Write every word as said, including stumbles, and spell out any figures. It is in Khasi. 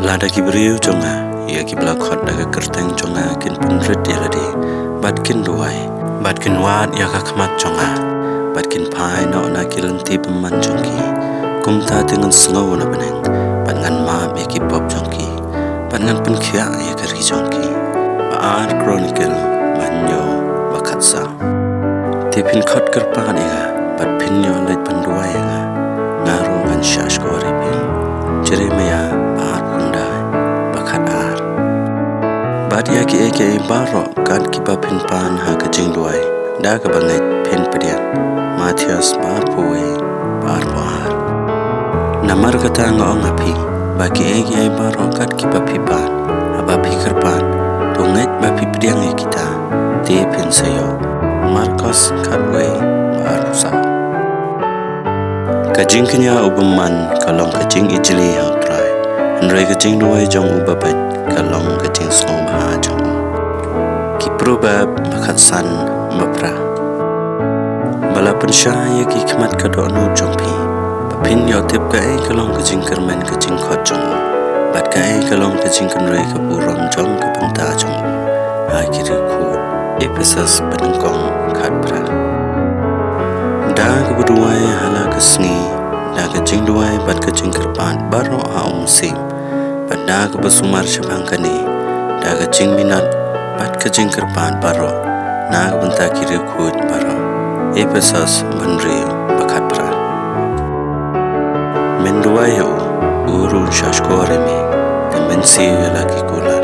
Lada ki briew jong nga, ïa kiba la khot da ka kyrteng jong nga, kin pynrit ïa lade, bad kin duwai, bad kin wad ïa ka khmat jong nga, bad kin phai noh na ki lynti bymman jong ki, kumta te ngan sngew na bneng, bad ngan map ïa ki pop jong ki, bad ngan pynkhiah ïa ka ri jong ki. Ba ar Chronicle ba hynñiew, ba khatsaw. Te phin khot kyrpad ïa nga, bad phin ïoh leit ban duwai ïa nga, nga ruh ngan shahshkor ïa phi. Jeremiah ba arphew khyndai, ba khatar. Bad ïa kiei kiei baroh kat kiba phin pan ha ka jingduwai da kaba ngeit, phin pdiang. Mathaios ba arphew wei, ba arphew ar. Namar kata nga ong ha phi, ba kiei kiei baroh kat kiba phi pan, haba phi kyrpad, to ngeit ba phi pdiang ïa kita, te phin sa ïoh. Markos khatwei, ba arphew saw. Ka jingkñia u bymman ka long ka jingijli ha U Trai, hynrei ka jingduwai jong u babeit ka long ka jingsngewbha jong u. Ki Proverb ba khatsan, ba phra. Ba la pynshai ïa ki khmat ka dohnud jong phi, ba phin ïoh tip kaei ka long ka jingkyrmen ka jingkhot jong u, bad kaei ka long ka jingkynrei ka burom jong ka bynta jong u ha ki riewkhuid. Ephesos ba nyngkong, khatphra. Da kaba duwai ha la ka sngi, da ka jingduwai bad ka jingkyrpad baroh ha u Mynsiem, bad da kaba sumar shaphang kane, da ka jingminot bad ka jingkyrpad baroh na ka bynta ki riewkhuid baroh. Ephesos ba hynriew, ba khatphra. Men duwai ïa u, u ruh un shahshkor ïa me, te men siew ïa la ki kular,